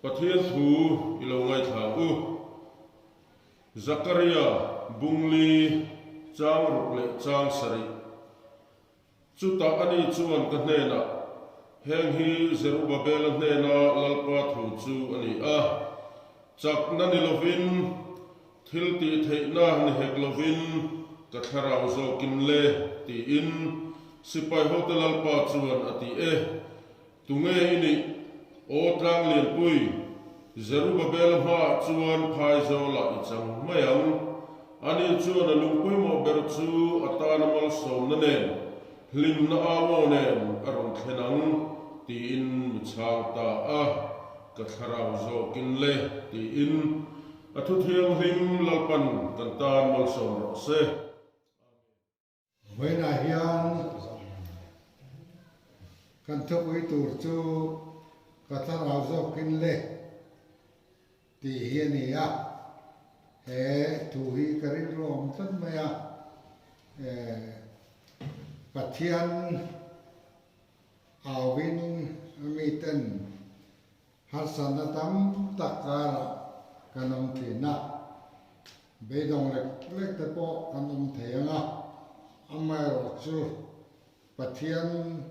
Pathian thu i lo ngaithla ang u. Zakaria bungli chang ruk leh chang sarih. Chutah ani chuan ka hnenah, Heng hi Zerubabela hnena Lalpa thu chu a ni a, chakna ni lovin, thil tih theihna ni hek lovin ka thlarau zawkin le, tiin sipai hote Lalpa chuan a ti e. Tunge i nih? Aw tlang lianpui, Zerubabela hmaah chuan phaizawlah i chang mai ang. Ani chuan a lung pawimawh ber chu a tana malsawmna nen, hlimna au aw nen a rawn thlen ang, tiin mi chhang ta a. Ka thlarau zawkin le, tiin a thu thianghlim Lalpan kan tan malsawm rawh se. Vawiinah hian kan thupui tur chu ka thlarau zawkin le tih hi a ni a, he thu hi ka rilru a awm tlat mai a, Pathian auin a miten Harsatna tam tak karah kan awm thin a, beidawng lek lek te pawh kan awm thei ang a, amaherawhchu Pathian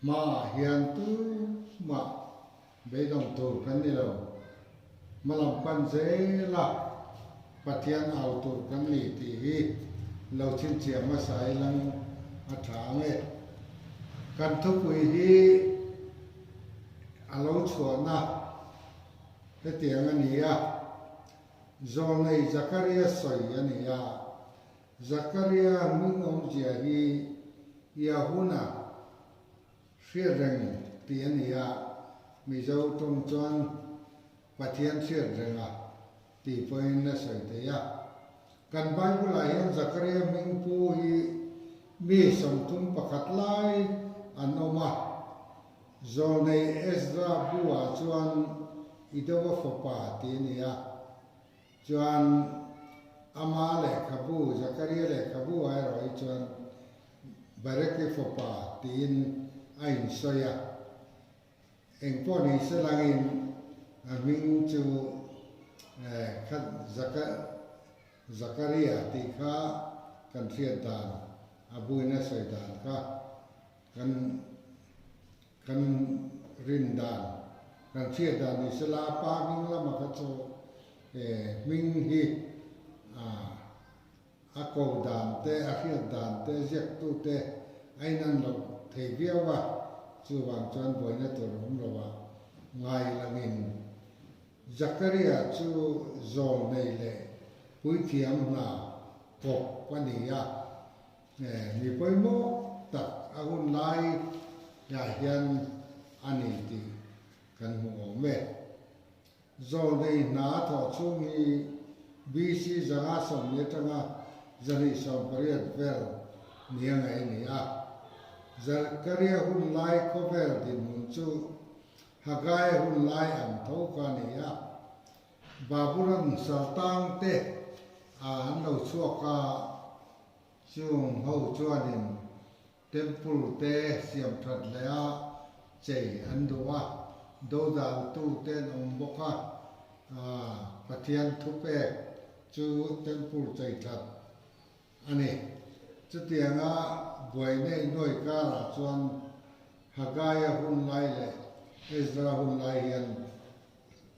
hmaah hian tumah beidawng tur kan ni lo. Hmalam pan zela Pathian au tur kan ni tih hi lo chhinchhiah hmasa ilang a tha ang e. Kan thupui hi A lo chhuahna hetiang a ni a, Zawlnei Zakaria sawi a ni a. Zakaria hming awmzia hi Yahuna hriat reng tih a ni a, Mizo tawng chuan Pathian hriat renga tih pawhin a sawi thei a. Kan Bible-ah hian Zakaria hming pu hi mi 31 lai an awm a. Zawlnei Ezra bu-ah chuan Idoa fapa tih a ni a, chuan ama lehkhabu, Zakaria lehkhabu ah erawh hi chuan Bareki fapa tiin a insawi a. Engpawh ni se langin a hming chu Zakaria tih kha kan hriat dan, a buin a sawi dan kha Kan kan rin dan, kan hriat dan ni sela pa hming lama kha chu hming hi a ko dan te, a hriat dan te, ziaktu te a inan loh thei viau a, chuvang chuan buaina tur a awm lo a, ngai langin Zakaria chu zawl nei leh puithiam hna kawp a ni a. Mi pawimawh tak a hun lai ah hian a ni tih kan hmu awm e. Zawlnei hna a thawh chhung hi BC 140 atanga 280 vel nia ngaih a ni a. Zakaria hun lai khawvel dinhmun chu Hagaia hun lai ang tho kha a ni a. Babulon saltang te ah an lo chhuak a. Chung ho chuanin Temple te siam that leh a chei an duh a, dodaltu te an awm bawk a, Pathian thupek chu Temple chei that a ni. Chutianga buai neih nuai karah chuan Hagaia hun lai leh Ezra hun lai hian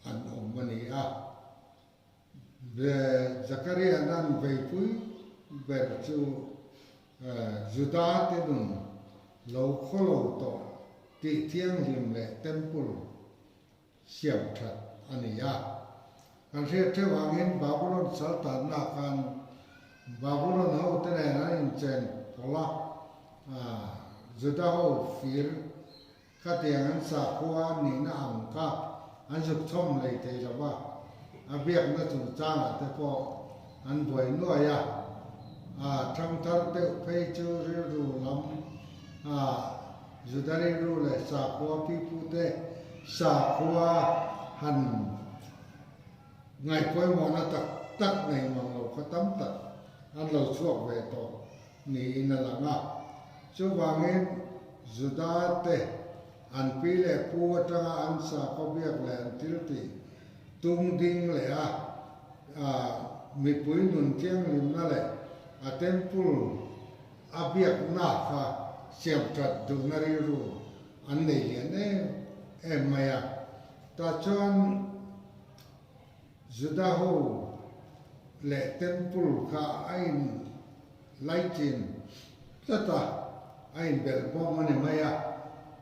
an awm a ni a. Zakaria nan veipui ber chu Juda te nun lo khawlo tawh tih thianghlim leh temple siam that a ni a. Kan hriat theuh angin Babulon saltanna khan Babulon ho te nen an inchen pawlh a, Juda ho fir Khatiang an sakhua an nihna ang kha an zuk chhawm hlei thei lo va, a biakna chungchangah te pawh an buai nuai a. A thangthar deuh phei chu rilru lam a Juda rilru leh sakhua pipute sakhua han ngaihpawimawhna tak tak nei mang lo kha tam tak an lo chhuak ve tawh. niin a lang a. Chuvangin Juda te An pi leh pu atanga an sakhaw biak leh an thil tih tung ding leh a, mipui nun thianghlimna leh a temple a biakna kha siam that duhna rilru an nei lian em em mai a. Tah chuan Juda ho leh temple kha a in laichin tlat a, a inbelh bawm a ni mai a,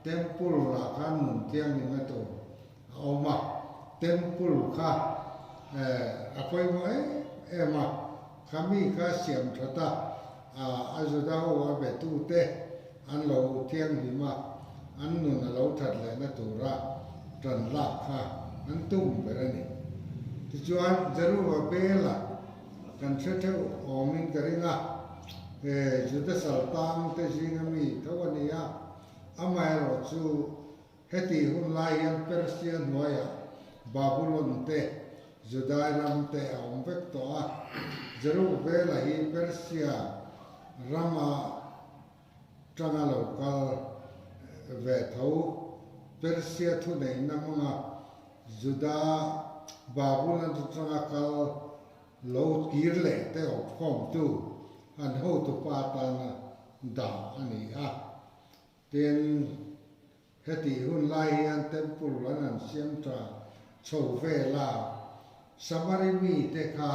temple ah khan nun thianghlimna tur a awm a, temple kha a pawimawh em em a, kha mi kha siam that a, a Juda ho a be tute an lo thianghlim a, an nun a lo that lehna tura tan lak kha an tum ber a ni. Tichuan Zerubbabel-a Kan hre theuh awmin ka ring a, he Juda saltang te zinga mi tho a ni a, amaherawh chu hetih hun lai hian Persia hnuaiah Babulon te, Judai ram te a awm vek tawh a, Zerubbabela hi Persia rama tanga lo kal ve tho Persia thuneihna hmanga Juda Babulon atanga kal lo kir leh te awpkhawmtu an hotupa atana dah a ni a. Tin, hetih hun lai hian Temple an han siam tha chho vel a, Samari mite kha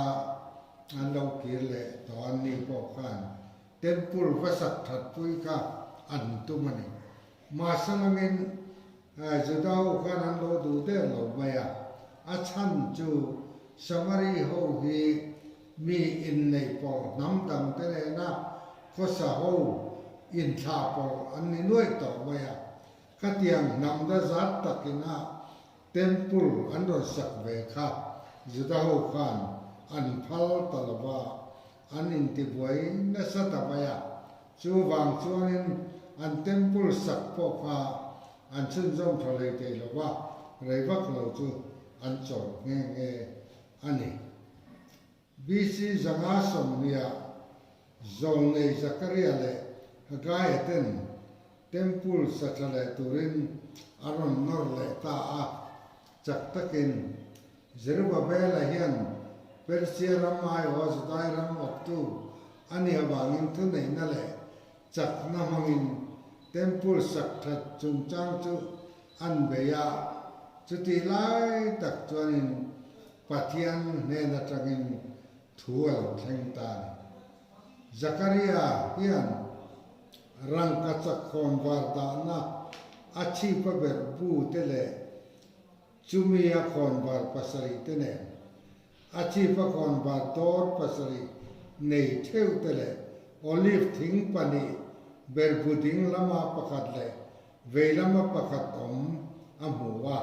an lo kir leh tawh an ni pawh khan Temple va sak that pui kha an tum a ni. Mahse langin Juda ho khan an lo duh der lo mai a, a chhan chu Samari ho hi mi inneih pawlh hnam dang te nena khawsa ho inthlah pawlh an ni nuaih tawh mai a. Khatiang hnam da zat takina Temple an rawn sak ve kha Juda ho khan an phal ta lo va, an intibuai nasa ta mai a. Chuvang chuanin an temple sak pawh kha an chhunzawm tha hlei thei lo va, rei vak lo chu an chawl nghe nghe a ni. BC 520 Zawlnei Zakaria leh Haggaia ten temple sa tha leh turin a rawn nawr leh ta a, chak takin Zerubbabela hian Persia ram aiawha Judai ram awptu a nih avangin thuneihna leh chakna hmangin Temple sak that chungchang chu an bei a, chutih lai tak chuanin Pathian hnen atangin thu a lo thleng ta a ni. Zakaria hian rangkachak khawnvar dahna a chhipa ber bu te leh Chumi a khawnvar pasarih te nen, a chip a khawnvar dawr pasarih nei theuh te leh olive thing pahnih berbu ding lama pakhat leh vei lama pakhat awm a hmu a.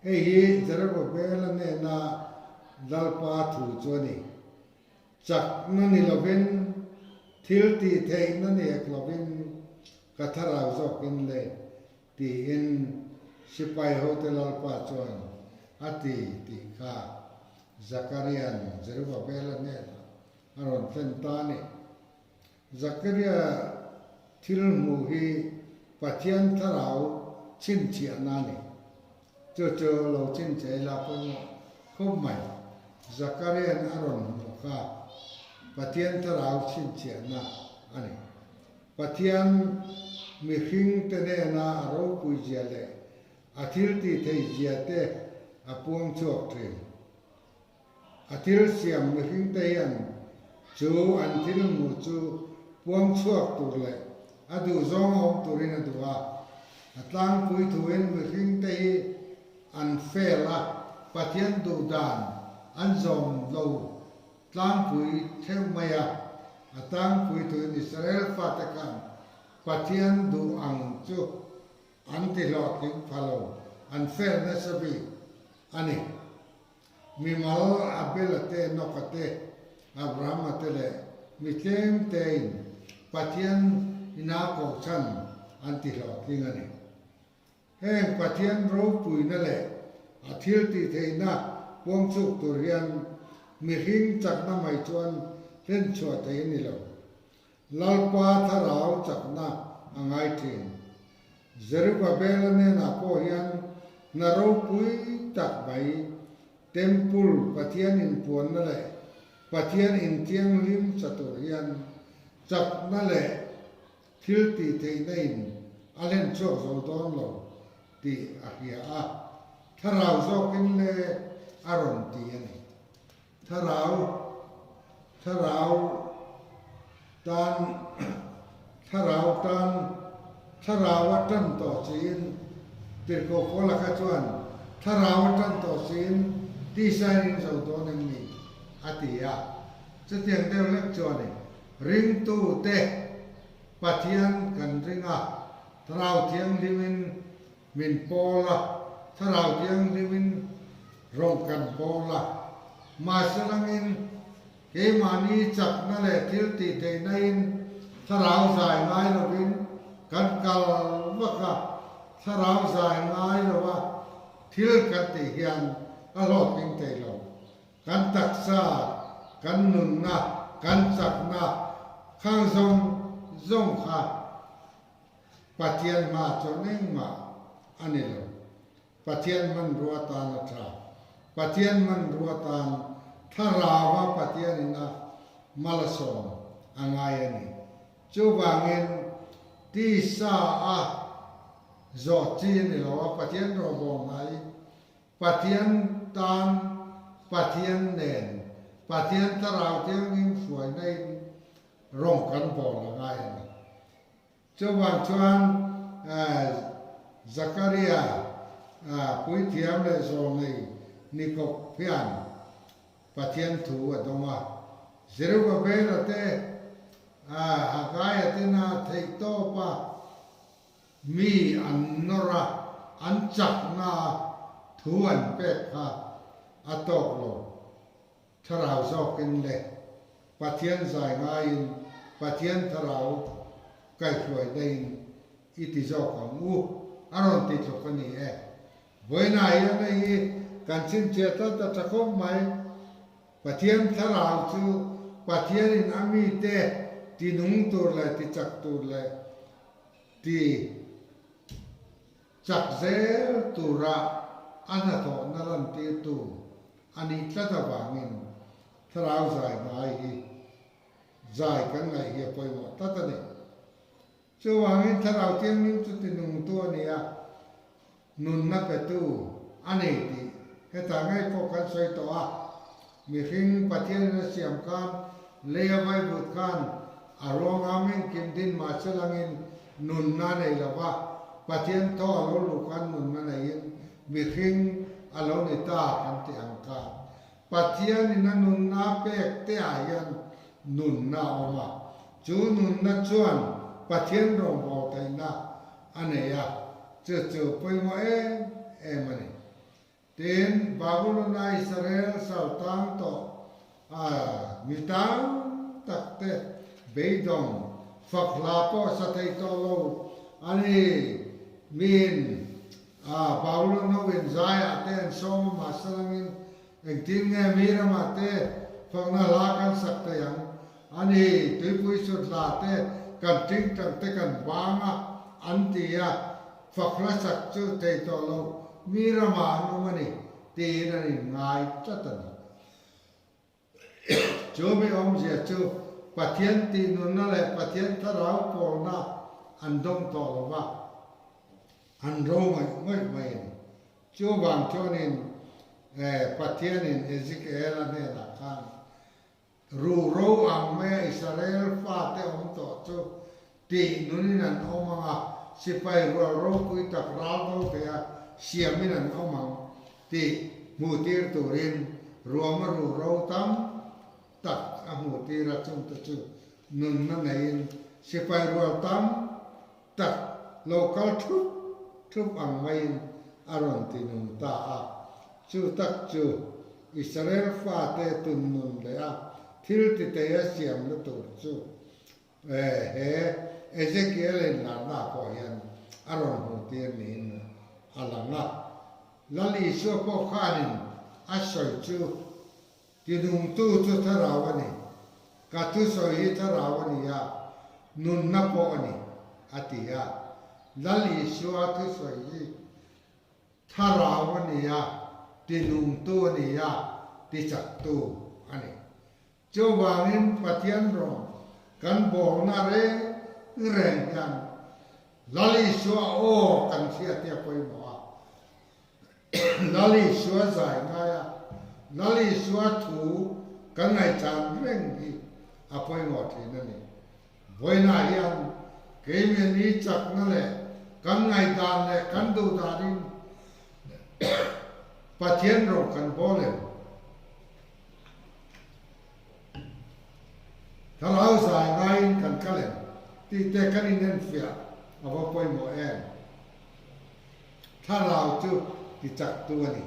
Hei hi Zerubbabel-a hnena Lalpa thu chu a ni. Chakna ni lovin, thil tih theihna ni hek lovin ka thlarau zawkin le Tiin sipai hote Lalpa chuan a ti tih kha Zakaria'n Zerubbabela hnenah a rawn thlen ta a ni. Zakaria thil hmuh hi Pathian thlarau chhinchhiahna a ni. Chu chu lo chhinchhiah ila pawimawh khawp mai. Zakaria'n a rawn hmuh kha Pathian thlarau chhinchhiahna a ni. Pathian mihringte hnena a ropui zia leh a thil tih theih zia te a puang chhuak thin. A thil siam mihringte hian chu an thil hmuh chu puang chhuak tur leh a duhzawng awm turin a duh a. A tlangpui thuin mihringte hi an fail a, Pathian duh dan an zawm lo Tlangpui theuh mai a, a tlangpui tuin Israel fate khan Pathian duh ang chu an ti hlawhtling pha lo, an fel nasa bik a ni. Mimal Abel-a te, Enoch-a te, Abraham-a te leh mi tlem tein Pathian ina kohchhan an ti hlawhtling a ni. Heng Pathian ropuina leh a thil tih theihna puang chhuk tur hian mihring chakna mai chuan hlen chhuah thei a ni lo. Lalpa thlarau chakna a ngai thin. Zerubbabela hnenah pawh hian hna ropui tak mai, Temple Pathian inpuanna leh Pathian inthianghlim sa tur hian chakna leh thil tih theihna in a hlen chhuak zo dawn lo tih a hria a, thlarau zawkin le a rawn ti a ni. Thlarau, thlarau tan, thlarau tan, thlarau a tan tawh siin, Tirhkoh Paula kha chuan thlarau a tan tawh siin tisa in in zo dawn em ni? a ti a. Chutiang deuh hlek chuan i ringtute Pathian kan ring a, Thlarau Thianghlimin min pawl a, Thlarau Thianghlimin rawng kan pawl a. Mahse langin keimahni chakna leh thil tih theihnain Thlarau zai ngai lovin kan kal vak a, Thlarau zai ngai lova thil kan tih hian a hlawhtling thei lo. Kan taksa, kan nunna, kan chakna khang zawng zawng kha Pathian hma chuan engmah a ni lo. Pathian hmanrua tan a tha. Pathian hmanrua tan thlarau a Pathian in a malasawm a ngai a ni. Chuvangin tisa a zawh chi a ni lo a, Pathian rawhbawm ngai Pathian tan Pathian nen Pathian Thlarau Thianghlim hruaina in rawng kan bawl a ngai a ni. Chuvang chuan Zakaria puithiam leh zawlnei ni kawp hian Pathian thu a dawng a. Zerubbabela te Hagaia tena theihtawpa Mi an nawr a, an chakna a thu an pek kha a tawk lo. Thlarau zawkin le Pathian zai ngaiin Pathian thlarau kaihhruaina in i ti zawk ang u a rawn ti tluk a ni e. Vawiinah hian hei hi kan chhinchhiah tlat a tha khawp mai. Pathian thlarau chu Pathianin a mite tinung tur leh tichak tur leh Ti chak zel tura a hnathawhna lantirtu a nih tlat avangin thlarau zai ngai hi zai kan ngaih hi a pawimawh tlat a ni. Chuvangin thlarau thianghlim chu tinungtu a ni a, nunna petu a nei tih hetah ngei pawh kan sawi tawh a. Mihring Pathianin a siam khan leia vaivut khan a ruangam engkim din mahse langin nunna a nei lo va, Pathian thaw a lo luh khan nunna neiin mihring a lo ni ta kan tih ang khan Pathianin a nunna a pek te ah hian nunna a awm a, chu nunna chuan Pathian rawngbâwl theihna a nei a, chu chu pawimawh em em a ni. Tin, Babulona Israel sal tang tawh a mi tam tak te beidawng fak hla pawh sa thei tawh lo a ni. Miin a Babulon ho in zaiah te an sawm a, mahse langin engtin nge mi ramah te fakna hla kan sak thei ang? A ni, tuipui sut hla te kan tingtang te kan bang a, an ti a, fak hla sak chu thei tawh lo mi ramah an awm a ni tiin an inngai tlat a ni. Chu mi awmzia chu Pathian tihnunna leh Pathian thlarau pawlna an dawng tawh lo va, an ro ngawih ngawih mai a ni. Chuvang chuanin Pathianin Ezekiela hnenah khan Ruhro ang maia Israel fate awm tawh chu tih nunin an awm ang a, sipai rual ropui tak ral do theia siamin an awm ang tih hmuhtir turin ruama ruhro tam tak a hmuhtir a, chungte chu nunna neiin sipai rual tam tak lo kal thup thup ang maiin a rawn ti nung ta a. Chu tak chu Israel fate tun nun leh a thil ti thei a siamna tur chu he Ezekiel inlarna pawh hian a rawn hmuhtir niin a lang a. Lal Isua pawh khanin a sawi chu Tinungtu chu thlarau a ni. Ka thusawi hi thlarau a ni a, nunna pawh a ni, a ti a. Lal Isua thusawi hi Thlarau a ni a, tinungtu a ni a, tichaktu a ni. Chuvangin Pathian rawng kan bawlna reng reng hian Lal Isua aw kan hriat hi a pawimawh a. Lal Isua zai ngai a, Lal Isua thu kan ngaihchan reng hi a pawimawh thin a ni. Vawiinah hian keimah ni chakna leh kan ngaihdan leh kan duhdanin Pathian rawng kan bawl em? Thlarau zai ngaiin kan kal em tih te kan inenfiah a va pawimawh em? Thlarau chu tichaktu a ni.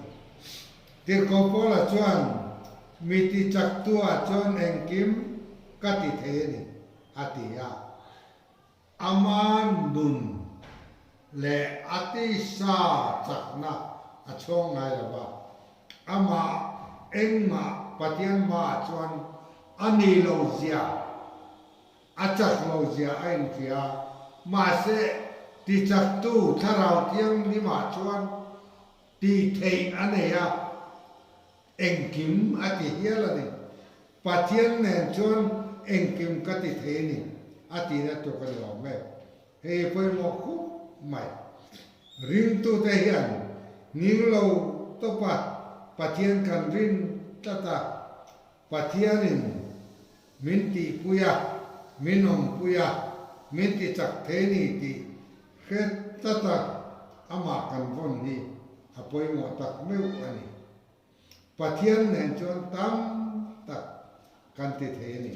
Tirhkoh Paula chuan mi tichaktu-ah chuan engkim ka ti thei a ni, a ti a. Ama nun leh a tisa chakna a chhuang ngai lo va, amah engmah Pathian hmaah chuan a ni lo zia, a chak lo zia a inhria a. Mahse, tichaktu Thlarau Thianghlimah chuan tih theih a nei a, engkim a ti hial a ni. Pathian nen chuan engkim ka ti thei a ni, a tihna tuk a ni awm e. Hei hi pawimawh khup mai. Ringtute hian ning lo tawpa Pathian kan rin tlat a, Pathianin min tihpui a, min awmpui a, min ti chak thei a ni tih hre tlat a, amah kan vawn hi a pawimawh tak meuh a ni. Pathian nen chuan tam tak kan ti thei a ni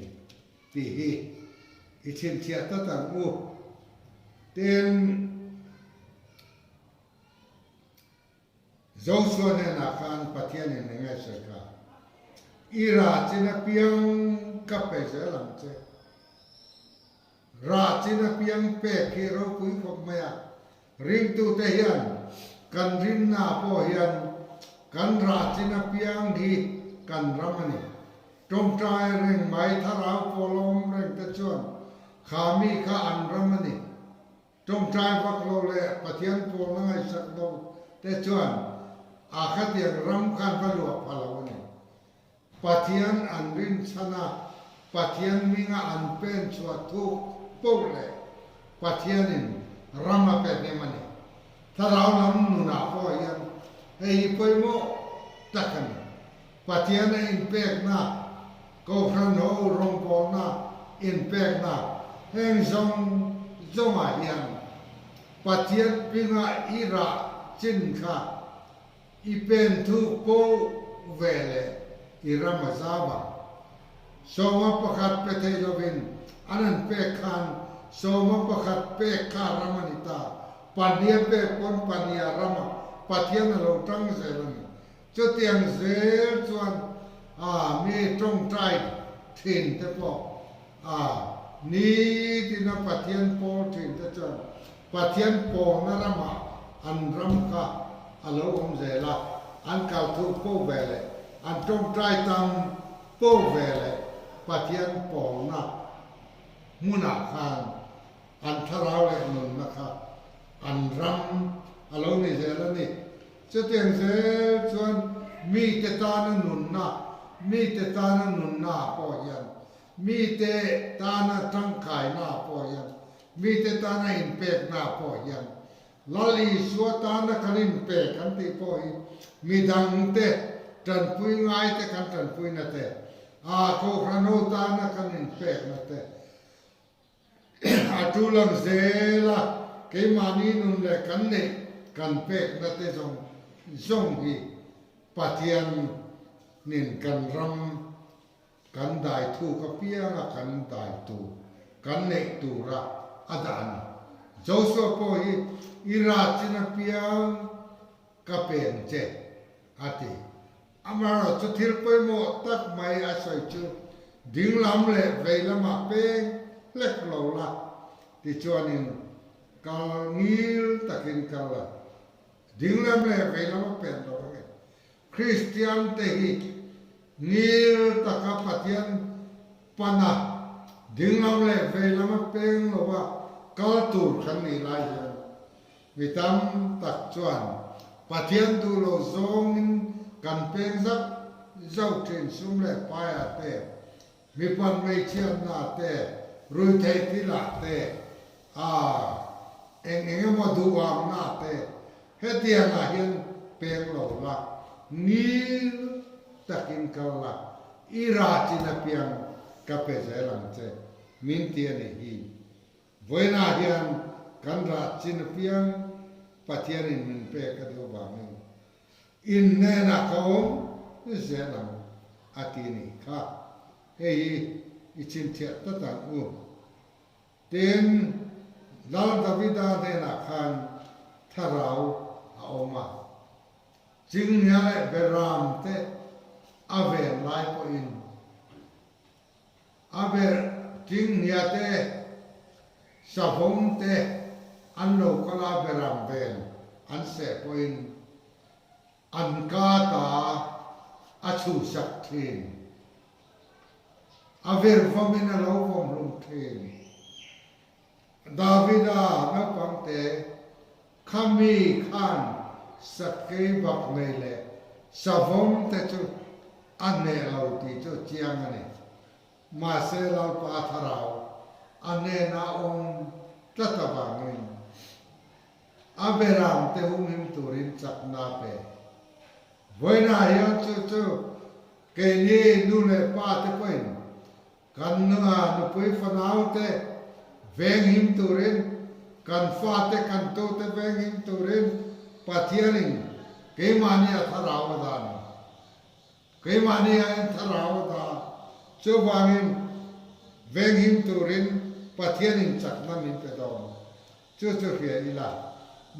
tih hi i chhinchhiah tlat ang u. Tin, Joshua hnenah khan Pathianin eng nge sawi kha? I rah chin apiang ka pe zel ang che. Rah chin apiang pek hi ropui khawp mai a, ringtute hian kan rinna pawh hian kan rah chin apiang hi kan ram a ni. Tawngtai reng mai thlarau pawl awm reng te chuan kha mi kha an ram a ni. Tawngtai vak lo leh Pathian pawlna ngaihsak lo te chuan a khatiang ram khan va luah pha lo a ni. Pathian an rinchhan a, Pathian hminga an pen chhuah thuk poh leh Pathianin ram a pe hnem a ni. Thlarau lam nunah pawh hian hei hi pawimawh tak a ni. Pathian a inpekna, Kohhran ho rawngbawlna inpekna heng zawng zawngah hian Pathian hminga i rah chin kha i pen thuk poh ve leh i ram a zau ang. Sawma pakhat pe thei lovin an an pek khan sawma pakhat pek kha ram a ni ta, pahnia pek pawn pahnia rama Pathian a lo tang zel a ni. Chutiang zel chuan a mi tawngtai thin te pawh a nitina Pathian pawl thin te chuan Pathian pawlna ramah an ram kha a lo awm zel a, an kal thuk po ve leh an tawngtai tam po ve leh Pathian pawlna hmunah khan an thlarau leh nunna kha an ram a lo ni zel a ni. Chutiang zel chuan mite tana nunna, mite tana nunna ah pawh hian, mite tana tangkaina ah pawh hian, mite tana inpekna ah pawh hian, Lal Isua tana kan inpek kan tih pawh hi midangte tanpui ngaite kan tanpuina te, a Kohhran ho tana kan inpekna te, A tu lang zel a, keimahni nun leh kan neih kan pekna te zawng zawng hi Pathian nin kan ram kan dai thuk apianga kan dai tur, kan neih tura a dah a ni. Joshua pawh hi i rachin apiang ka peng che a ti. Amaherawhchu thil pawimawh tak mai a sawi chu dinglam leh vei lamah peng hlek lo la tichuanin kal ngil takin kal la. Dinglam leh vei lama pen lo ang e. Kristian te hi ngil taka Pathian pana dinglam leh vei lama peng lova kal tur kan nih lai hian. Mi tam tak chuan Pathian duh lo zawngin kan peng zauh zauh thin sum leh paiah te, mipat hmeichhiatna te, ruihtheih thilah te, a eng eng emaw duhangna te hetiangah hian peng lo la, ngil takin kal la, i rachin apiang ka pe zel ang che, min ti a nih hi. Vawiinah hian kan rah chin apiang Pathianin min pek a duh vangin in hnenah ka awm zel ang a ti nih kha. Hei hi i chhinchhiah tlat ang u. Tin, Lal Davida hnenah khan thlarau a awm a, Chinghnia leh Beram te a ven lai pawhin A ber Chinghnia te, Savawm te an lo kal a beram ven an seh pawhin an ka ta a chhuhsak thin. A vir vawmin a lo vawm hlum thin. Davida naupang te khami khan sakei bak nei leh savawm te chu a hneh lo tih chu chiang a ni. Mahse Lalpa thlarau a hnena awm tlat avangin a beram te humhim turin chakna a pe. Vawiinah hian chu chu keini nu leh pa te pawhin Kan nupui fanaute venghim turin, kan fate kan tute venghim turin Pathianin keimahni a thlarau a dah a ni. Keimahni ah hian thlarau a dah a, chuvangin venghim turin Pathianin chakna min pe dawn. Chu chu hria ila,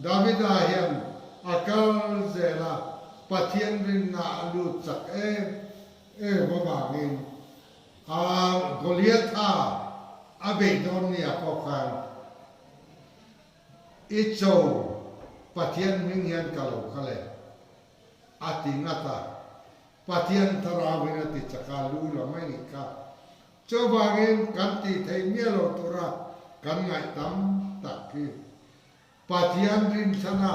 Davida hian a kal zel a, Pathian rinna a lut chak em em avangin a Goliatha a beih dawn nia pawh khan i cho Pathian hming hian ka lo kal e a ti ngat a, Pathian thlarauin a ti chak a, lu la mai nih kha. Chuvangin kan tih theih miah lo tura kan ngaih tam tak hi Pathian rinchhana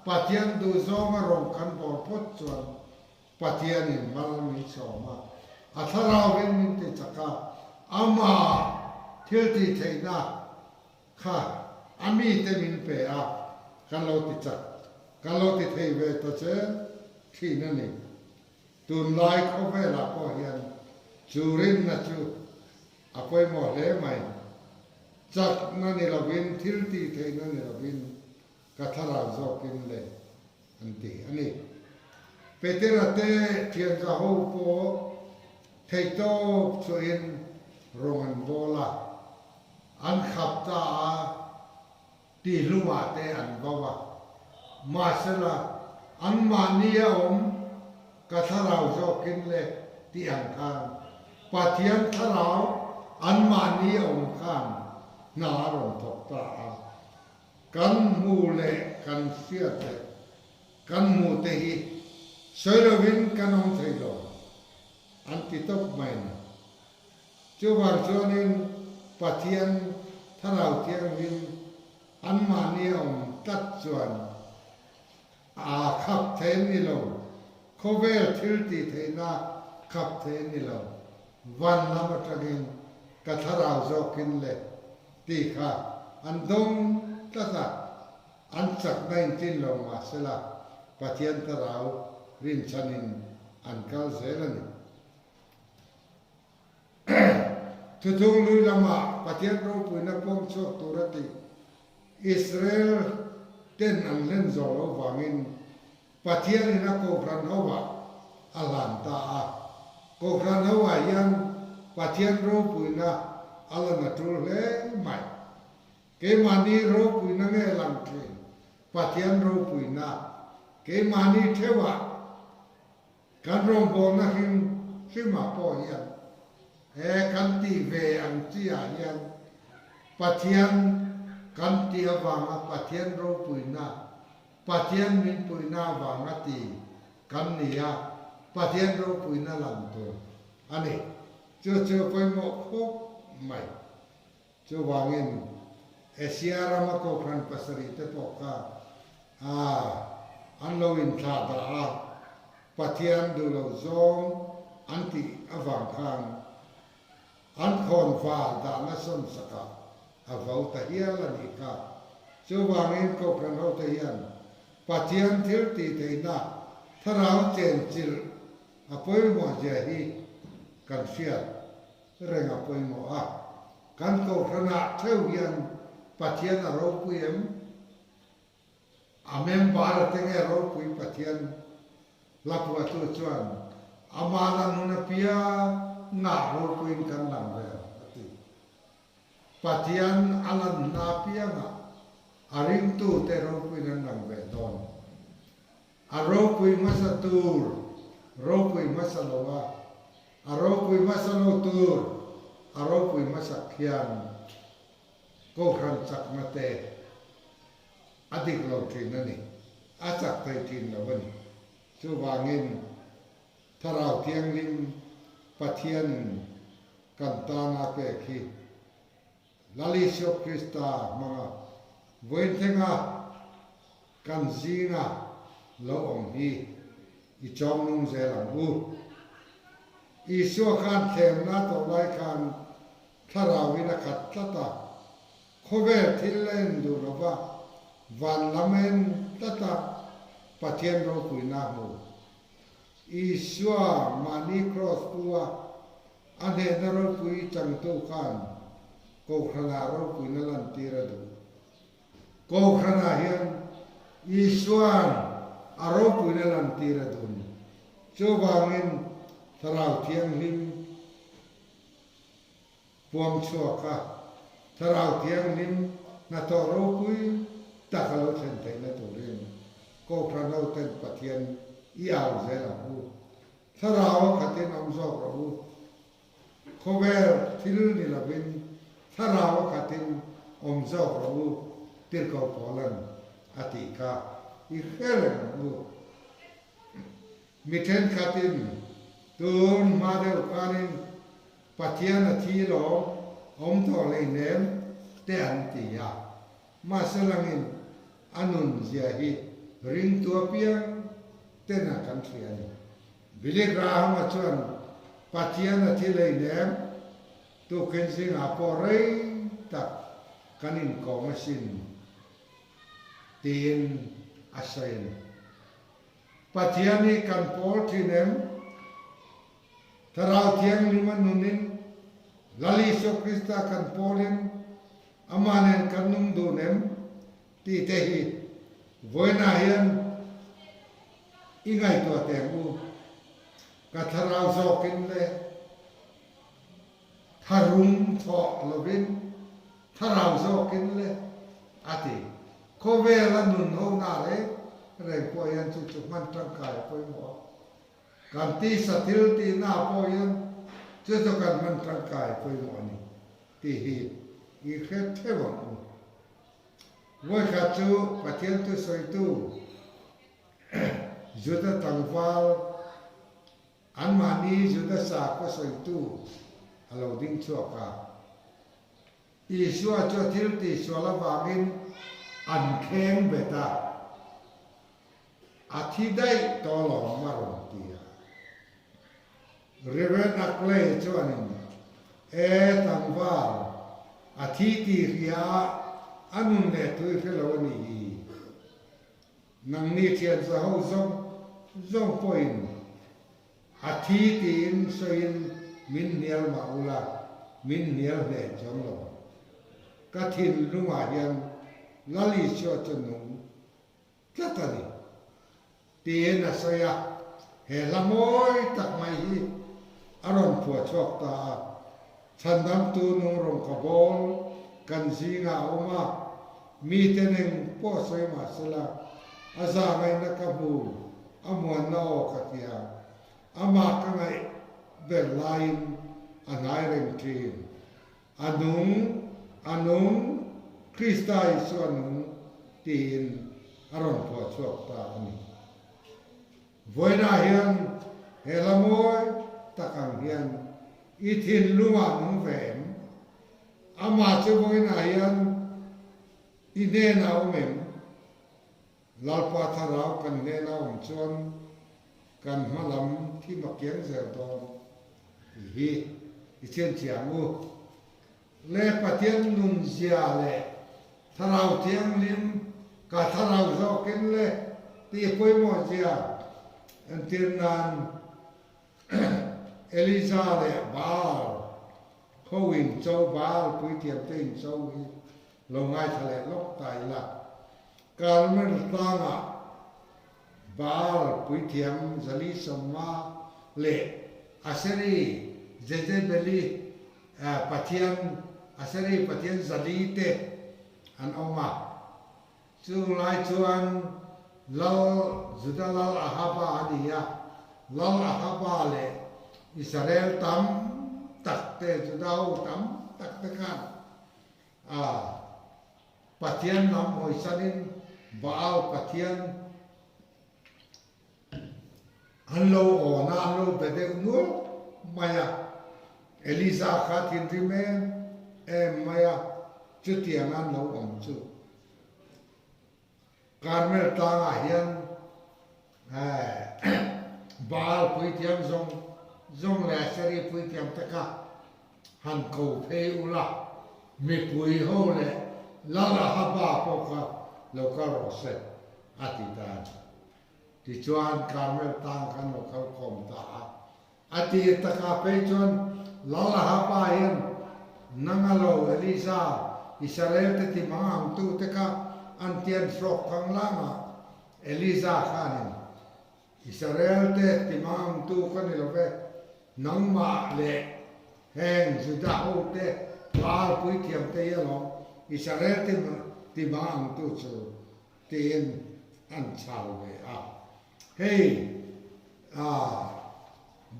Pathian duhzawnga rawng kan bawl phawt chuan Pathianin mal min sawm a, a thlarauin min ti chak a, amah thil tih theihna kha a mite min pe a, kan lo ti chak, kan lo ti thei ve ta zel thin a ni. Tunlai khawvelah pawh hian chu rinna chu a pawimawh hle mai. Chakna ni lovin, thil tih theihna ni lovin ka thlarau zawkin le an ti a ni. Petera te thianza ho pawh theihtawp chhuahin rawng an bawl a, an khap ta a. Tihlumah te an vau a, mahsela anmahni a awm ka thlarau zawkin le tih ang khan Pathian thlarau anmahni a awm khan hna a rawn thawk ta a. Kan hmu leh kan hriat leh kan hmuh te hi sawi lovin kan awm thei lo an ti tawp mai a ni. Chuvang chuanin Pathian Thlarau Thianghlim anmahni a awm tlat chuan a khap thei an ni lo, khawvel thil tih theihna khap thei an ni lo, van lam atangin ka thlarau zawkin le tih kha an dawng tlat a, an chakna intlin lo mahsela Pathian Thlarau rinchhanin an kal zel a ni. Thuthung lui lamah Pathian ropuina pawm chhuak tur a tih Israel ten an hlen zawh loh vangin Pathianin a Kohhran hoah a hlan ta a. Kohhran hoah hian Pathian ropuina a la na tul hle mai. Keimahni ropuina nge lang thin Pathian ropuina keimahni theuhah Kan rawngbawlna hrim hrimah pawh hian he kan tih ve ang chi ah hian Pathian kan tih avanga Pathian ropuina, Pathian min puihna avanga ti kan ni a, Pathian ropuina lang tur a ni. Chu chu pawimawh khawp mai. Chuvangin Asia rama Kohhran pasarih te pawh kha. A, an lo inthlah dah a, Pathian duh lo zawng an tih avang khan an khawnvar dahna sawmsakah a vo ta hial a nih kha. Chuvangin Kohhran hote hian Pathian thil tih theihna thlarau chenchilh a pawimawh zia hi kan hriat reng a pawimawh a. Kan Kohhranah theuh hian Pathian a ropui em? A member a te nge ropui Pathian hlaphuahtu chuan amah la nun apiang ngah ropuiin kan lang ve ang a ti. Pathian a lan hna apiangah a ringtute ropuiin an lang ve dawn. A ropui hmasa tur ropui hmasa lo a, a ropui hmasa lo tur a ropui hmasak hian Kohhran chakna te a dik lo thin a ni, a chak thei thin lo a ni. Chuvangin Thlarau Thianghlim Pathianin kan tana pek hi Lal Isua Krista hmanga vawiin thlenga kan zinga lo awm hi i chawm nung zel ang u. Isua khan thlemna tawh lai khan Thlarauin a khat tlat a, khawvel thil a en duh lo va, van lam a en tlat a, Pathian ropuina a hmu. Isua mahni kraws pu a, a hnehna ropui changtu khan Kohhranah ropuina lantir a duh. Kohhranah hian Isua'n a ropuina lantir a duh ni. Chuvangin Thlarau Thianghlim Puang chhuak a, Thlarau Thianghlim hnathawh ropui tak a lo thlen theihna turin Kohhran hoten Pathian i au zel ang u. Thlarau a khatin awm zawk rawh u. Khawvel thil ni lovin Thlarau a khatin awm zawk rawh u Tirhkoh Paula'n a tih kha i hre reng ang u. Mi thenkhatin tun hma deuh khanin Pathian a thi lawm awm tawh hleinem te an ti a, mahse langin a nun zia hi ringtu apiang tena kan hria a ni. Billy Graham-a chuan Pathian a thi hleinem tukin zingah pawh rei tak kan inkawm asin tiin a sawi a ni. Pathian hi kan pawl thin em? Thlarau Thianghlim a nunin, Lal Isua Krista kan pawlin amah nen kan nung dun em? tih te hi vawiinah hian i ngaihtuah teh ang u. Ka thlarau zawkin le tharum thawh lovin thlarau zawkin le a ti. Khawvel a nun hona reng reng pawh hian chu chu hman tangkai a pawimawh a. Kan tisa thil tihna pawh hian chu chu kan hman tangkai pawimawh a ni tih hi i hre theuh ang u. Vawikhat chu Pathian thusawitu Juda tlangval anmahni Juda sakhaw sawitu a lo ding chhuak a. Isua chu a thil tihsual avangin an kheng bet a. A thi daih tawh lawm a rawn ti a. Reverend Ackley chuanin, E tlangval, a thi tih hria a, a nun leh tui hre lo a nih hi. Nangni thian za ho zawng zawng pawhin a thi tiin sawiin min hnial mah ula, min hnial hle chuang lo. Ka thinlungah hian Lal Isua chu nung tlat a ni, tiin a sawi a, he hla mawi tak mai hi a rawn phuah chhuak ta a, Chhandamtu nung rawng ka bawl kan zingah a awm a, mite neng pawh sawi mah sela, a za ngaihna ka hmu, a muanna aw ka hria, amah ka ngaih ber laiin a hnai reng thin. A nung, a nung, Krista Isua nung tiin a rawn phuah chhuak ta a ni. Vawiinah hian he hla mawi tak ang hian i thinlungah nung ve em? Amah chu vawiinah hian i hnenah awm em? Lalpa Thlarau kan hnena awm chuan kan hma lam thim a kiang zel dawn tih hi i chhianchhiah ang u. Le Pathian nun zia leh Thlarau Thianghlim ka thlarau zawkin le tih pawimawh zia entir nan Elija leh Baal ho in cho Baal puithiamte in cho hi lo ngaithla leh lawk ta ila. Karmel tlangah Baal puithiam 450 leh Aseri Jezebeli pathian Aseri pathian 400 te an awm a. Chung lai chuan Lal Juda Lal Ahaba a ni a, Lal Ahaba leh Israel tam tak te, Juda ho tam tak te khan a Pathian lam hawisanin Baal Pathian an lo awn a, an lo be deuh nual mai a. Elisa kha thinrim em em mai a, chutiang an lo awm chu. Karmel tlangah hian Baal puithiam zawng zawng leh Aseri puithiam te kha han ko phei ula, mipui ho leh Lal Ahaba pawh kha lo kal rawh se, a ti ta a ni. Tichuan Karmel tlang khan lo kal khawm ta a. A tir takah phei chuan Lal Ahaba hian nang a lo Elisa, Israel te ti mang ang tu te kha an tian hrawk thang lang a, Elisa khanin Israel te ti mang ang tu ka ni lo ve, nangmah leh heng Juda ho te Baal puithiam te hi alawm Israel te ti mang ang tu chu tiin an chhal ve a. Hei a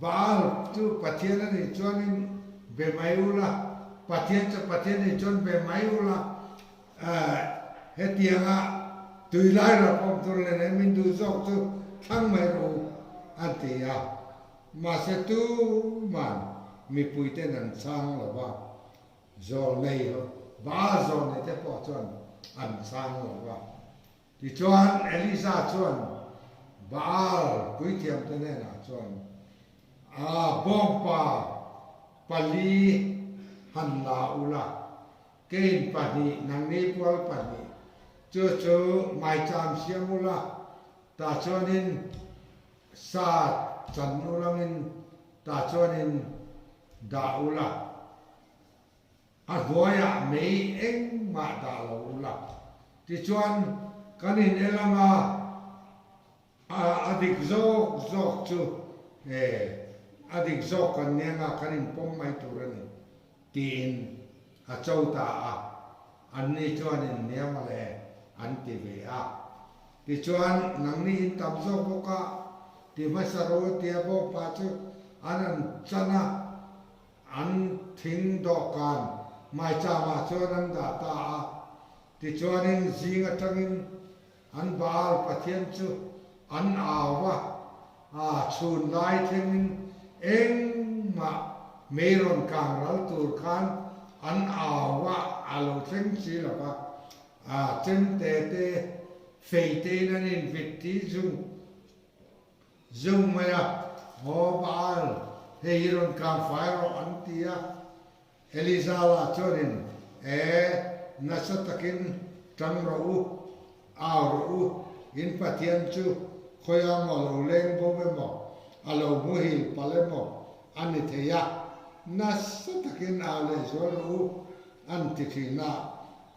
Baal chu Pathian a nih chuanin be mai ula, Pathian chu Pathian a nih chuan be mai ula, hetianga tuilai ram awm tur leh nei min duh zawk chu thlang mai rawh u an ti a. Mahse tuman mipuiten an chhang lo va, zawlnei Baal zawlnei te pawh chuan an chhang lo va. Tichuan, Elisa chuan Baal puithiamte hnenah chuan, A bawngpa pali han la ula, kein pahnih, nangni pual pahnih, chu chu maicham siam ula, tah chuanin sa chan ulangin tah chuanin dah ula. A hnuaiah mei engmah dah lo ula, tichuan kan in el anga a dik zawk zawk chu e a dik zawk kan ni anga kan in pawm mai tur a ni tiin a cho ta a, anni chuan in hniam a le an ti ve a. Tichuan nangni in tam zawk bawk a, ti hmasa ro a tia bawkpa chu an an chan a. An thing dawhkan maicham ah chuan an dah ta a, tichuanin zing atangin an Baal pathian chu an au va, a chhun lai thlengin engmah mei rawn kang ral tur khan an au va, a lo thleng si lo va, a chemte te fei tein an invit ti zung Zung mai a, Aw Baal, hei hi rawn kang fai rawh an ti a. Elisa lah chuanin, E, nasa takin tang rawh u, au rawh u, in Pathian chu khawiah maw lo leng bo emaw, a lo muhil palh emaw a ni thei a, nasa takin au leh zual rawh u an ti thin a,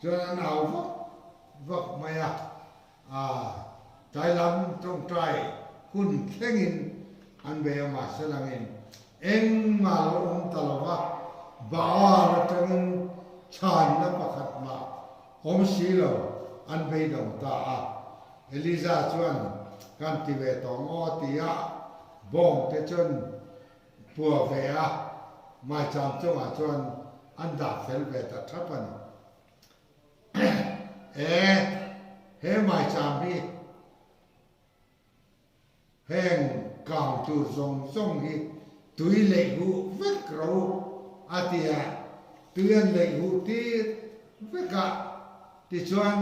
chuan an au vak vak mai a. A tlai lam tawngtai hun thlengin an bei a, mahse langin engmah lo awm ta lo va, Baal atangin chhanna pakhat mah awm si lo an beidawng ta a. Eliza chuan, Kan ti ve tawh maw? tia bawng te chuan pua ve a, maicham chungah chuan an dah fel ve ta thap a ni. E, he maicham hi heng kang tur zawng zawng hi tui leih huh vek ro a ti a, tui an leih huh tir vek a, tichuan.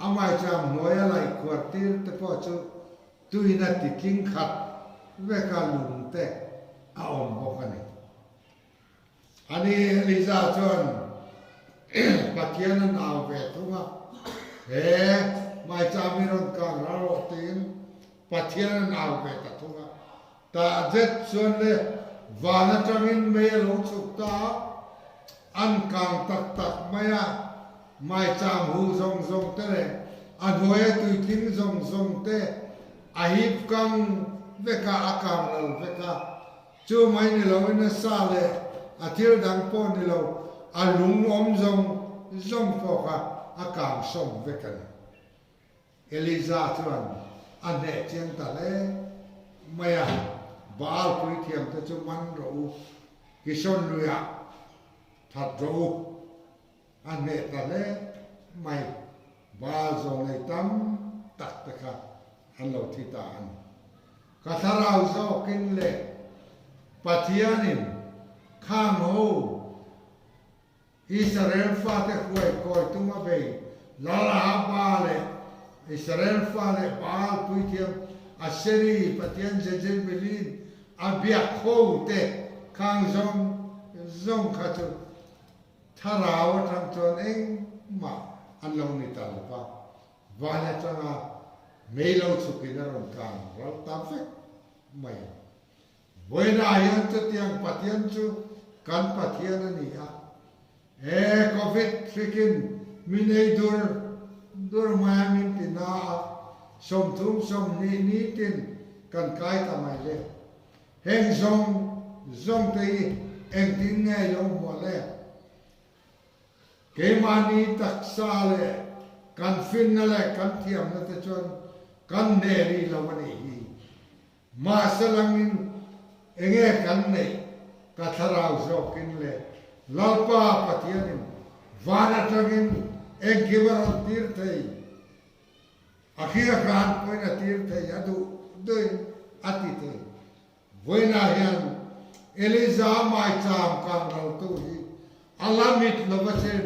A maicham hnuaia laih khuar tir te pawh chu tuina ti tling khat veka lung te a awm bawk a ni. Ani Eliza chuan Pathian a nau ve thung a, He maicham hi rawn kang ral rawh tiin Pathian a nau ve ta thung a. Tah zet chuan le van atangin mei a lo chhuk ta a, an kang tak tak mai a, maicham hu zawng zawng te leh a hnuaia tuitling zawng zawng te a hip kang vek a, a kang ral vek a. Chu mai ni loin a sa leh a thil dang pawh ni lo, a lung awm zawng zawng pawh kha a kang sawm vek a ni. Eliza chuan a hneh chiang ta hle mai a, Baal puithiamte chu man rawh u, Kishon luiah that rawh u, a hneh ta hle mai. Baal zawnei tam tak te kha an lo thi ta a ni. Ka thlarau zawkin leh Pathianin khang ho Israel fate hruai kawi tum a bei Lal Ahaba leh Israel fa leh Baal puithiam Aseri pathian Jezebelin a biak ho te khang zawng zawng kha chu thlarau atang chuan engmah an lo ni ta lo va. Van atanga mei lo chhukin a rawn kang ral ta vek mai a. Vawiinah hian chutiang Pathian chu kan Pathian a ni a. He Covid hrikin min ei dur dur mai a min ti na a, 30 20 nitin kan kai ta mai le. Heng zawng zawng te hi engtin nge i lo hmuah le? Keimahni taksa leh kan finna leh kan thiamna te chuan kan hneh rih lo a nih hi. Mahse langin enge kan neih ka thlarau zawkin le Lalpa Pathianin van atangin engkim a rawn tir thei, a hria hran pawhin a tir thei, a duh duhin a ti thei. Vawiinah hian Eliza maicham kangraltu hi a la mit lo asin.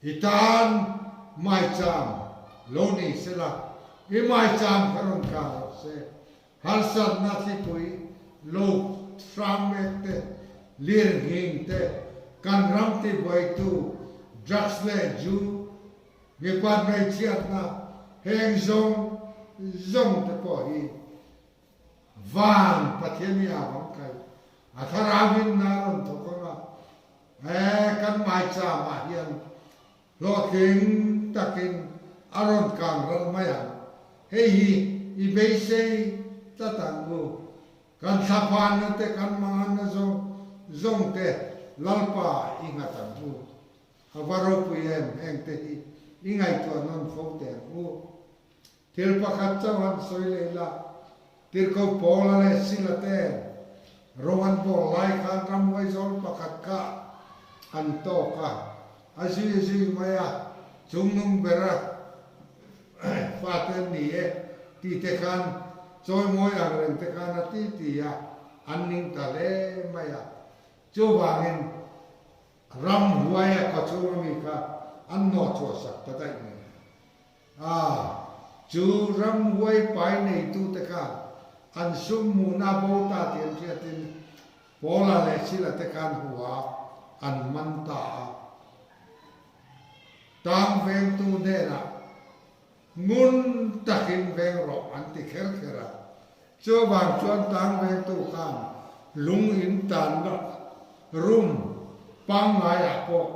I tan maicham lo ni sela, i maicham kha rawn kang rawh se. Harsatna thlipui lo hram mek te, lirnghing te, kan ram tibuaitu drugs leh zu, mipat hmeichhiatna heng zawng zawng te pawh hi Van Pathian hi aa bang kai. A thlarau in na rawn thawk ang a, he kan maicham ah hian hlawhtling takin a rawn kang ral mai ang. Hei hi i beisei tlat ang u. Kan thlaphanna te kan manganna zawng zawng te Lalpa i nghat ang u. A va ropui em heng te hi i ngaihtuah nawn fo teh ang u. Thil pakhat chauh han sawi leh ila, Tirhkoh Paula leh Sila te rawng an bawl lai khan ramhuai zawl pakhat kha an tawk a, a zui a zui mai a, chungnung bera fate an ni e tih te khan chawimawi ang reng te khan a ti ti a, an ning ta hle mai a. Chuvangin ramhuai a kawchhung ami kha an hnawhchhuah sak ta daih mai. A, chu ramhuai pai neitute khan an sum hmuhna bo ta tih an hriatin Paula leh Sila te khan hua an man ta a. Tang vengtu hnenah ngun takin veng rawh an ti kher kher a. Chuvang chuan tang vengtu khan lung in tanna room pangngaiah pawh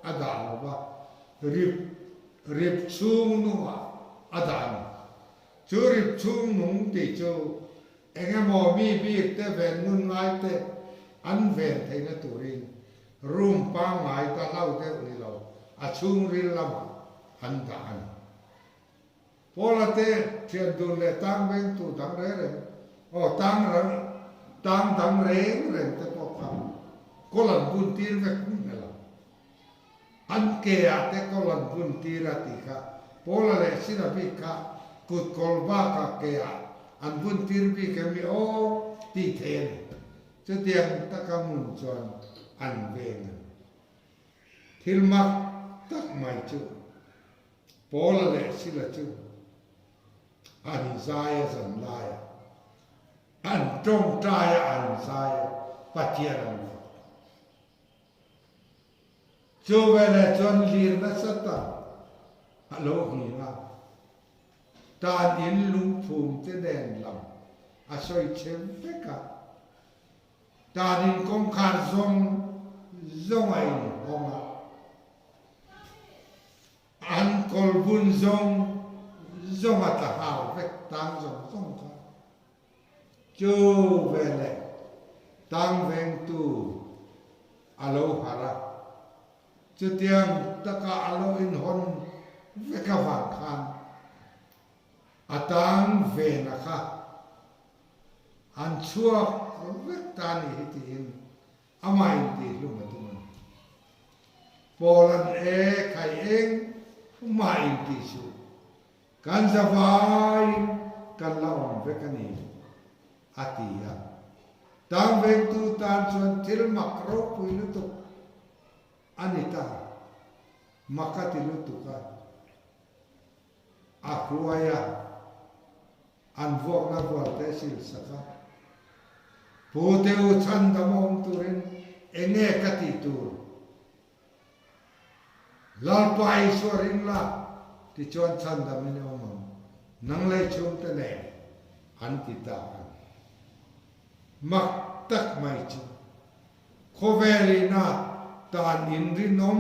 a dah lo va, rip Rip chhung nungah a dah a ni. Chu rip chhung nung tih chu eng emaw mi bik te ven ngun ngai te an ven theihna turin room pangngai ta hlau deuh ni lo a chhungril lamah an dah a ni. Paula te thian dun leh tang vengtu dang reng reng aw tang rang tang dang reng reng te pawh kha kawl an bun tir vek hmel a. An ke ah te kawl an bun tir a tih kha Paula leh Sila bik kha kut kawl bak ah ke ah an bun tir bik em i aw tih thei a ni. Chutiang taka ngun chuan an veng a ni. Thil mak tak mai chu. Paula leh Sila chu an zai a zan lai a, an tawngtai a an zai a, Pathian an fak. Chu veleh chuan lir nasa tak a lo nghing a, tan in lungphum te nen lam a sawi chhe vek a, tan in kawngkhar zawng zawng a inhawng a. An kawlbun zawng zawng a tla nghal vek tang zawng zawng kha. Chu veleh tang vengtu a lo harh a, chutiang taka a lo inhawn vek avang khan a tang vena kha an chhuak vek ta a nih hi tiin Amah in tih hlum a tum a ni. Paul an e khai eng mah in tih suh. Kan zavaiin kan la awm vek a ni, a ti a. Tang vengtu tan chuan thil mak ropui lutuk a ni ta. Mak a ti lutuk a. A hruai a. An vuakna vualte a sil sak a. Pu te u chhandam awm turin eng nge ka tih tur? Lalpa Isua ring la, tichuan chhandamin i awm ang, nang lei chhungte nen an ti ta a ni. Mak tak mai chu khawvel ina tan inrinawm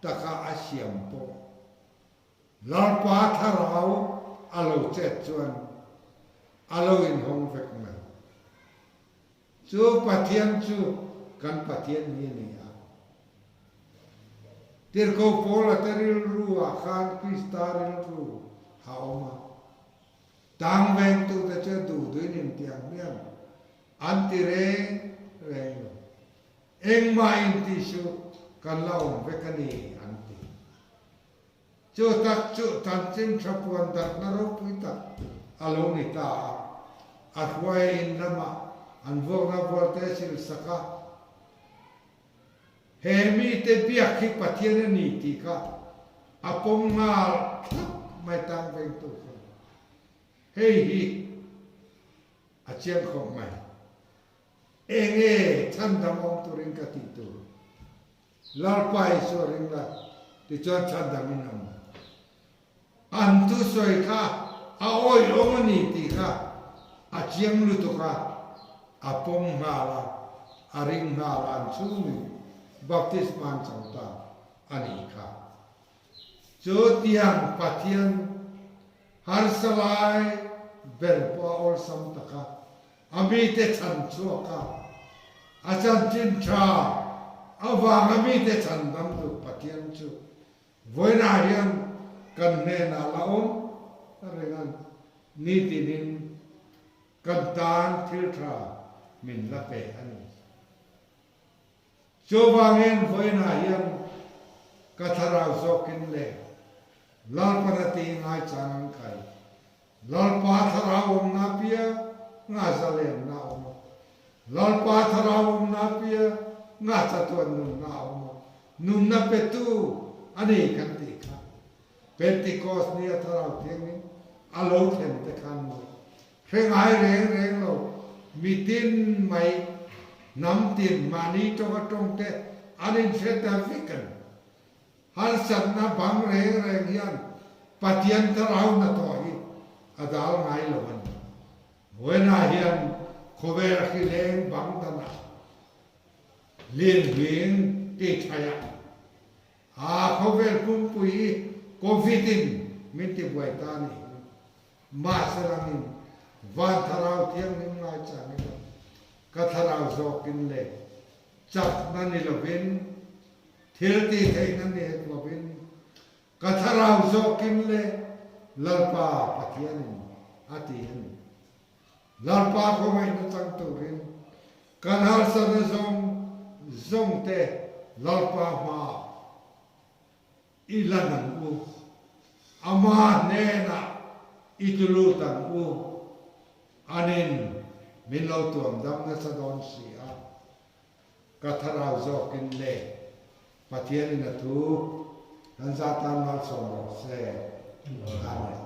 taka a siam pawh Lalpa thlarau a lo chet chuan a lo inhawng vek mai. Chu Pathian chu kan Pathian hi a ni a. Tirhkoh Paula te rilru ah khan Krista rilru a awm a. Tang vengtute chu duh duhin intiang hmiang an ti reng reng lo. Engmah intih suh kan la awm vek a ni an ti. Chu tak chu chanchin tha puan darhna ropui tak a lo ni ta a, a hruai in ramah an vuakna vualte a sil sak a. He mite biak hi Pathian a ni tih kha a pawm nghal thlap mai tang vengtu kha. Hei hi a chiang khawp mai. Enge chhandam awm turin ka tih tur? Lalpa Isua ring la, tichuan chhandam in awm. An thusawi kha a awihawm a ni tih kha a chiang lutuk a, a pawm nghal a, a ring nghal a, an chhungin baptisma an chang ta a nih kha. Chu tiang Pathian harsa lai ber pawh a awlsam tak a, A mite chhan chhuak a, a chanchin tha avanga mite chhan dam duh Pathian chu vawiinah hian kan hnenah la awm reng a, nitinin kan tan thil tha min la pe a ni. Chuvangin vawiinah hian ka thlarau zawkin leh Lalpana ti ngaichang an kai. Lalpa thlarau awmna apiang nga zalenna a awm a, Lalpa thlarau awmna apiang nga chatuan nunna a awm a, nunna petu a ni kan tih kha. Pentecost ni a thlarau thiangin a lo thlen te khan maw hre ngai reng reng lo, mitin mai, hnam tin, mahni tawnga tawng te an inhre ta vek a ni. Harsatna bang reng reng hian Pathian thlarau hnathawh hi a dal ngai lo a ni. Vawiinah hian khawvel hri leng bang danah Linhling ti thaiah a khawvel pumpui hi Covid in min ti buai ta a nih hi. Mahse langin van thlarau thianghlim ngai chang ila ka thlarau zawkin le chakna ni lovin Thil ti theihna ni hek lovin ka thlarau zawkin le Lalpa Pathianin a ti a ni. Lalpa khawngaihna chang turin kan harsatna zawng zawngte Lalpa hmaah i lan ang u, Ama hnenah i tlu lut ang u, anin min lo tuam dam nasa dawn si a. Ka thlarau zawkin le Pathianin a thu Kan za tan malsawm rawh se. Amen.